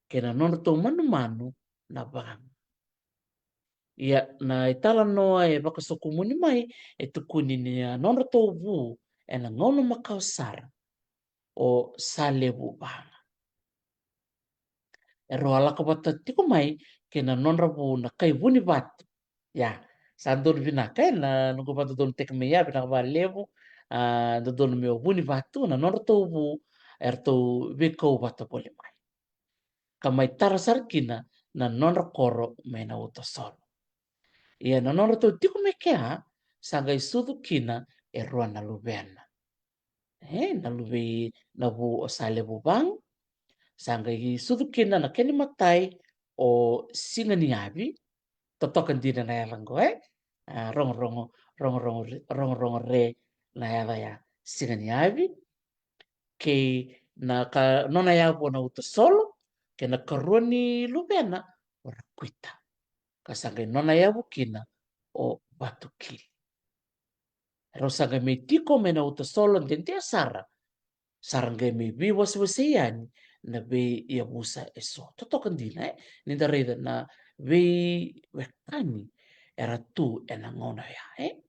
kei na nodratou manumanu na Vaga. Ia, na italanoa e vakasokumuni mai e tukuni ni a nodratou vu ena gauna makawa sara o Salevu Vaga. Erau a lako vata tiko mai kei na nodra vu na kai Vunivatu. Ia, sa donu vinaka, e, na noqu vakadodonutaki mai ya, vinaka vakalevu. A, dodonu me o Vunivatu na nodratou vu, eratou veikau vata voli mai, ka mai tara sara kina na nodra koro mai Nautasolo. Ia, na nodratou tiko mai kea, sa qai sucu kina e rua na luvena. E, na luvei na vu o Salevu Vaga, sa qai sucu kina na kena imatai o Siganiyavi. Totoka dina na yaca qo, e? A, rogorogo, rogorogo re, rogorogo re na yaca ya, Siganiyavi. Kei na ka, nona yavu o Nautasolo, kei na karua ni luvena o Rakuita, ka sa qai nona yavu kina o Vatukili. Rau sa qai mai tiko mai Nautasolo dede sara, sa ra qai mai veiwasewasei yani na veiyavusa eso. Totoka dina, e? Ni da raica na veiwekani era tu ena gauna oya, e?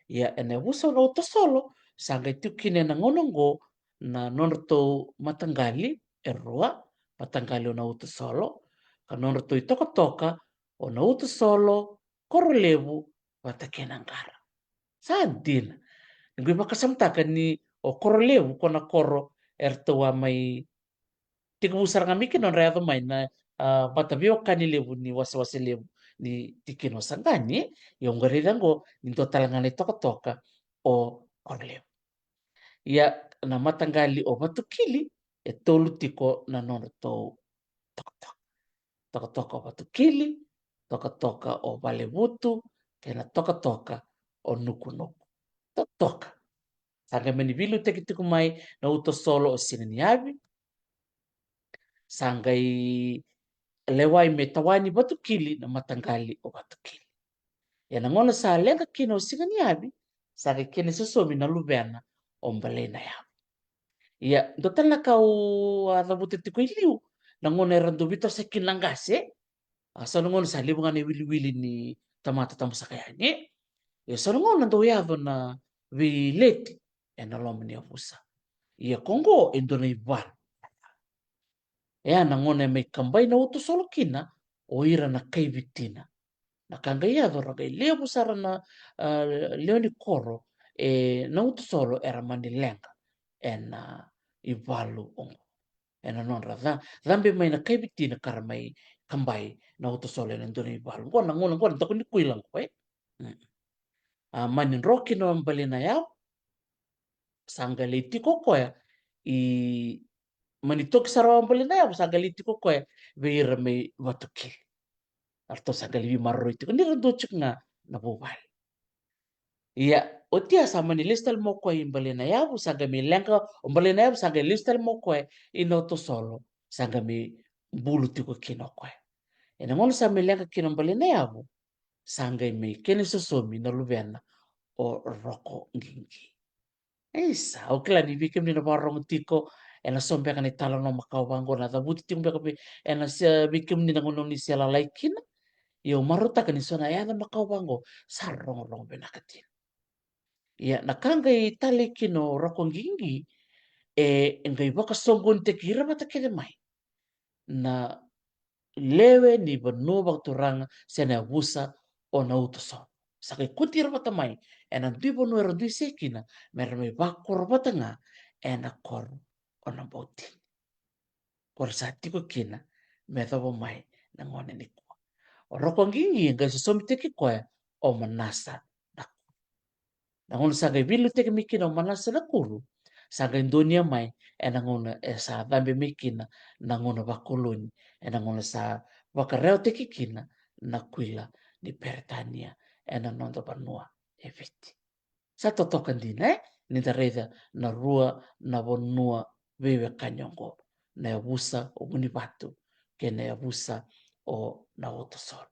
Ia, ena yavusa o Nautasolo, sa qai tiko kina ena gauna oqo na nodratou mataqali e rua, mataqali o Nautasolo, ka nodratou itokatoka o Nautasolo, Korolevu vata kei Naqara. Sa dina. Ni qai vakasamataka ni o Korolevu ko na koro eratou a mai tekivu sara ga mai kina nodra yaco mai na, a, mataveiwekani levu ni wasewase levu ni tikina o Saqani, e? Ia, au qai raica qo ni dua tale ga na itokatoka o Korolevu. Ia na mataqali o Vatukili e tolu tiko na nodratou tokatoka. Tokatoka o Vatukili, tokatoka o Valevutu, kei na tokatoka o Nukunuku. Totoka. Sa qai mani veiliutaki tiko mai na uto solo o Siga ni Yavi. Sa qai lewai me tawani Vatukili na mataqali o Vatukili. Ia na gauna sa leqa kina o Siga ni Yavi, sa qai kena isosomi na luvena o Balei na Yavu. Ia dua tale na ka au a cavuta tiko i liu, na gauna era dau veitosoyaki kina na qase. A so na gauna sa levu ga na iwiliwili ni tamata tabusaka yani. Ia so na gauna dau yaco na veileti ena loma ni yavusa. Ia ko qo e dua na ivalu. E a na gauna e mai kabai na uto solo kina o ira na kaivitina. Na ka qai yaco ra qai levu sara na, a, lewe ni koro, e na uto solo era mani leqa ena ivalu oqo. Ena nodra ca, cabe mai na kaivitina ka ra mai kabai na uto solo ena dua na ivalu. Qo na gauna qo na dako ni kuila qo, e. Mm. A mani dro kina o Balei na Yavu, sa qai lai tiko koya i, mani toki sara o Balei na Yavu, sa qai lai tiko koya vei ira mai Vatukili. Eratou sa qai lai veimaroroi tiko ni ra dua tiko ga na vuvale. Ia oti a sa mani lesu tale mai o koya i Balei na Yavu, sa qai mai leqa o Balei na Yavu, sa qai lesu tale mai o koya i na uto solo, sa qai mai bulu tiko kina o koya. Ena gauna sa mai leqa kina o Balei na Yavu, sa qai mai kena isosomi na luvena o Roko Qiqi. Isa, au kila ni vei kemuni na vakarorogo tiko ena so beka na italanoa makawa vaqo, na cavuti tiko beka vei, ena se, vei kemuni na gauna ni se lalai kina. Ia au marautaka ni so na yaca makawa vaqo sa rogorogo vinaka tiko. Ia na ka qai talei kina o Roko Qiqi, e, e qai vakasoqonitaki ira vata kece mai na lewe ni vanua vakaturaga se na yavusa o na uto solo. Sa qai kauti ira vata mai ena dui vanua era dui se kina, me ra mai vakoro vata ga ena koro o Nabautini. Ko ra sa tiko kina me yacova mai na gauna nikua. O Roko Qiqi qai sosomitaki koya o Manasa na Na gauna sa qai veiliutaki mai kina o Manasa na Kuru, sa qai donuya mai ena gauna e sa cabe mai kina na gauna vakoloni, ena gauna sa vakarewataki kina na kuila ni Peritania ena noda vanua e Viti. Sa totoka dina, e? Ni da raica na rua na vanua veiwekani oqo, na yavusa o Vunivatu kei na yavusa o Nauatosolo.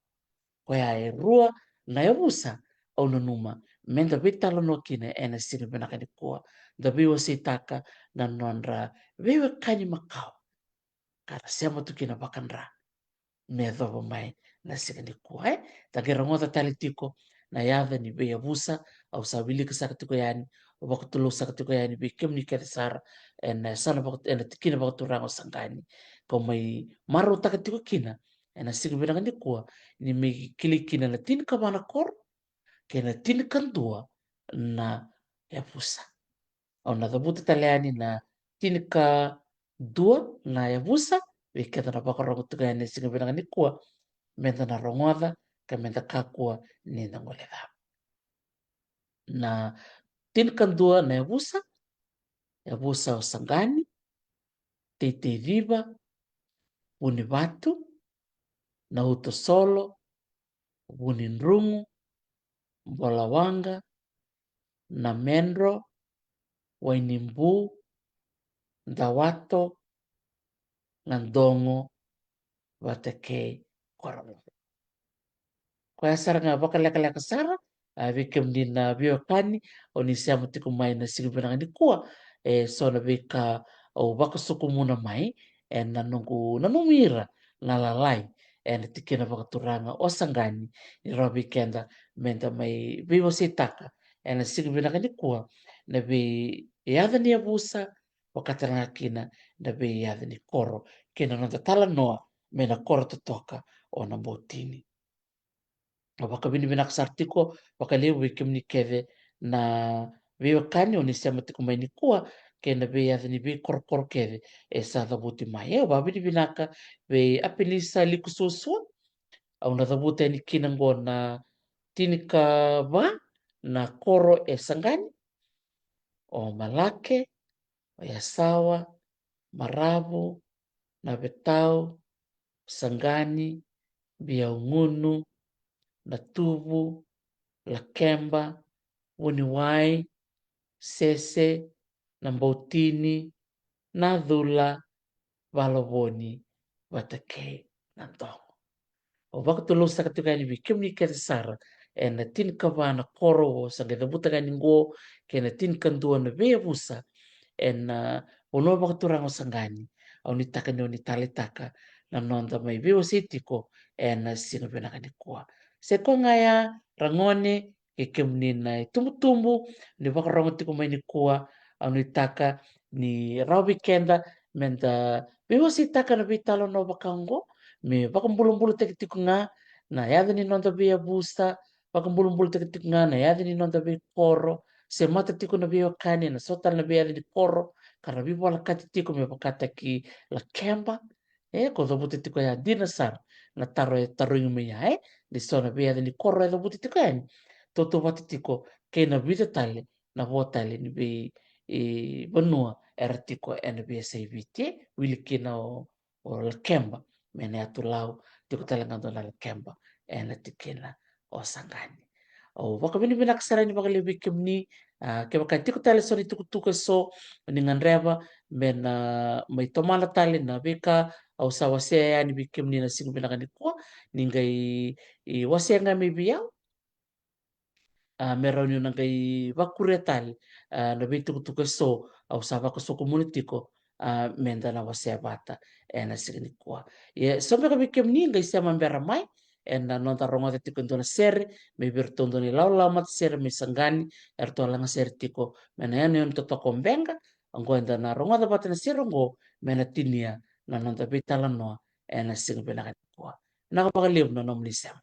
Koya e rua na yavusa au nanuma me da veitalanoa kina ena siga vinaka nikua. Da veiwaseitaka na nodra veiwekani makawa ka ra sema tu kina vakadra me yacova mai na siga nikua, e? Da qai rogoca tale tiko na yaca ni veiyavusa. Au sa wilika saka tiko yani, au vakatulou saka tiko yani vei kemuni kece sara ena yasana vaka, ena tikina vakaturaga o Saqani, kau mai marautaka tiko kina ena siga vinaka nikua, ni mai kilai kina na tinikava na koro kei na tinikadua na yavusa. Au na cavuta tale yani na tinikadua na yavusa vei keda na vakarogo tiko yani ena siga vinaka nikua, me da na rogoca ka me da kakua ni da guilecava. Na tinikadua na yavusa: yavusa o Saqani, Teiteiciva, Vunivatu, Nauatosolo, Vunidrugu, Bolawaqa, Namedro, Wainibu, Dawato, Gadogo, vata kei Korogo. Koya sara ga vakalekaleka sara, a, vei kemuni na veiwekani o ni sema tiko mai na siga vinaka nikua, e so na veika au vakasokumuna mai ena noqu nanumi ira na lalai ena tikina vakaturaga o Saqani, ni rawa vei keda me da mai veiwaseitaka ena siga vinaka nikua na veiyaca ni yavusa, vaka tale ga kina na veiyaca ni koro kei na noda talanoa mai na koro totoka o Nabautini. Au vakavinavinaka sara tiko vakalevu vei kemuni kece na veiwekani o ni sema tiko mai nikua kei na veiyaca ni veikorokoro kece e sa cavuti mai. E, au vakavinavinaka vei Apenisa Likusuasua. Au na cavuta yani kina oqo na tinikava na koro e Saqani, o Malake, o Yasawa, Maravu, Navetau, Saqani, Biaugunu, Natuvu, Lakeba, Vuniwai, Sese, Nabautini, Nacula, Valovoni, vata kei Nadogo. Au vakatulewa saka tiko yani vei kemuni kece sara ena tinikava na koro au sa qai cavuta ga yani qo, kei na tinikadua na veiyavusa ena vanua vakaturaga o Saqani. Au nuitaka ni o ni taleitaka na noda mai veiwasei tiko ena siga vinaka nikua. Sa i koya ga ya, ragone, kei kemuni na itubutubu ni vakarogo tiko mai nikua, au nuitaka ni rawa vei keda meda veiwaseitaka na veitalanoa vaka oqo, me vakabulabulataki tiko ga na yaca ni noda veiyavusa, vakabulabulataki tiko ga na yaca ni noda veikoro, semata tiko na veiwekani ena so tale na veiyaca ni koro ka ra veivolekati tiko, me vakataki Lakeba, e, ko cavuta tiko ya, dina sara na taro e tarogi mai ya, e, ni so na veiyaca ni koro e cavuta tiko yani, tautauvata tiko kei na vica tale na vo tale ni vei, e, vanua era tiko ena veiyasai Viti, e, wili kina o, o Lakeba, mai na yatu Lau, tiko tale ga dua na Lakeba ena tikina o Saqani. Au vakavinavinaka sara yani vakalevu vei kemuni, a, kevaka e tiko tale eso na itukutuku eso ni gadreva me na mai tomana tale na veika au sa wasea yani vei kemuni na siga vinaka nikua, ni qai, i, wasea ga mai vei au, a, me rawa niu na qai vakuria tale, a, na veitukutuku eso au sa vakasokumuni tiko, a, meda na wasea vata ena siga nikua. Ia, so beka vei kemuni qai sema bera mai ena noda rogoca tiko e dua na sere mai vei iratou dua na ilawalawa matasere mai Saqani, eratou a lagasere tiko mai na yanuyanu totoka o Beqa. Oqo eda na rogoca vata na sere oqo me na tinia na noda veitalanoa ena siga vinaka nikua. Vinaka vakalevu na nomuni sema.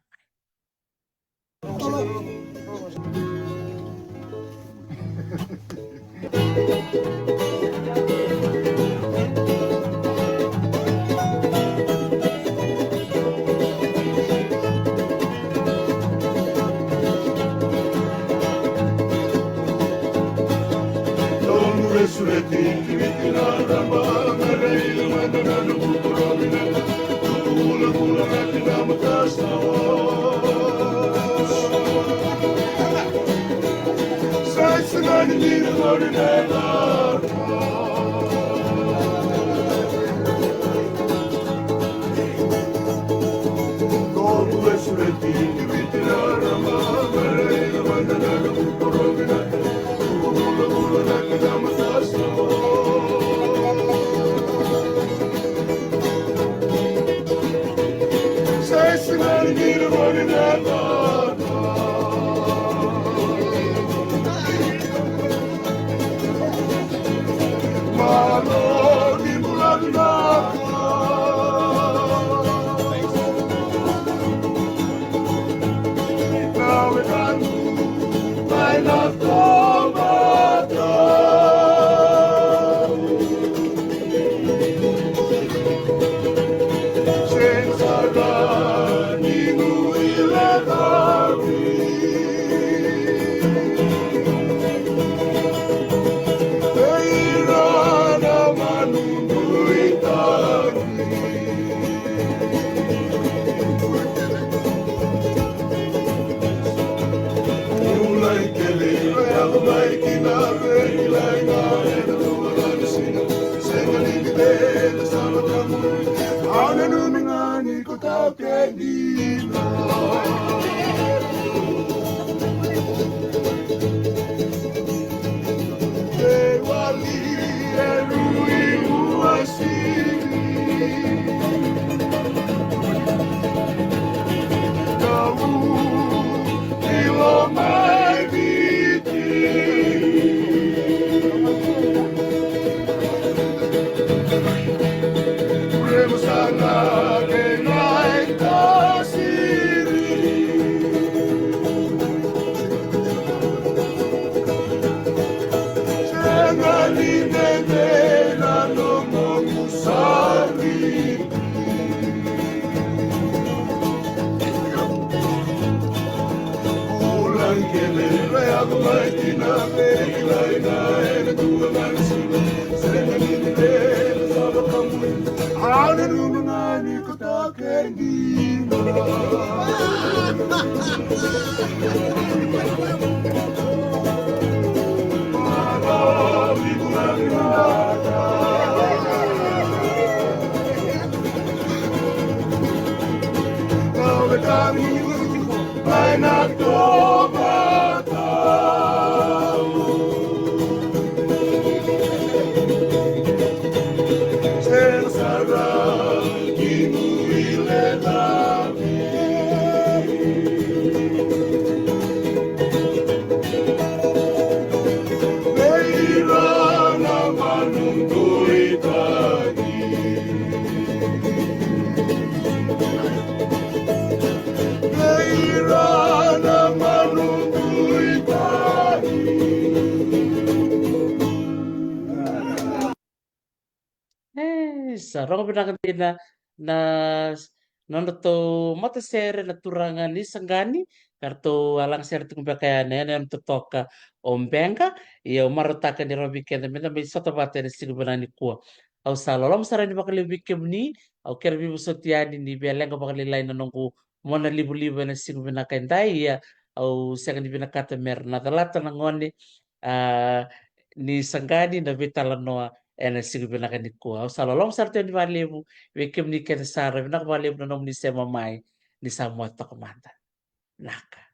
E, sa rogo vinaka dina na nodratou matasere na turaga ni Saqani, ka ratou a lagasere tiko beka yani ena yanu totoka o Beqa. Ia au marautaka ni rawa vei keda meda mai sota vata ena siga vinaka nikua. Au sa loloma sara yani vakalevu vei kemuni, au kere veivosoti yani ni via leqa vakalailai na noqu mona livaliva ena siga vinaka edai, ia au sega ni vinakata mera na calata na gone a ni Saqani na veitalanoa ena siga vinaka nikua. Au sa loloma sara tu yani vakalevu vei kemuni kece sara, vinaka vakalevu na nomuni sema mai, ni sa moce toka mada. Naka.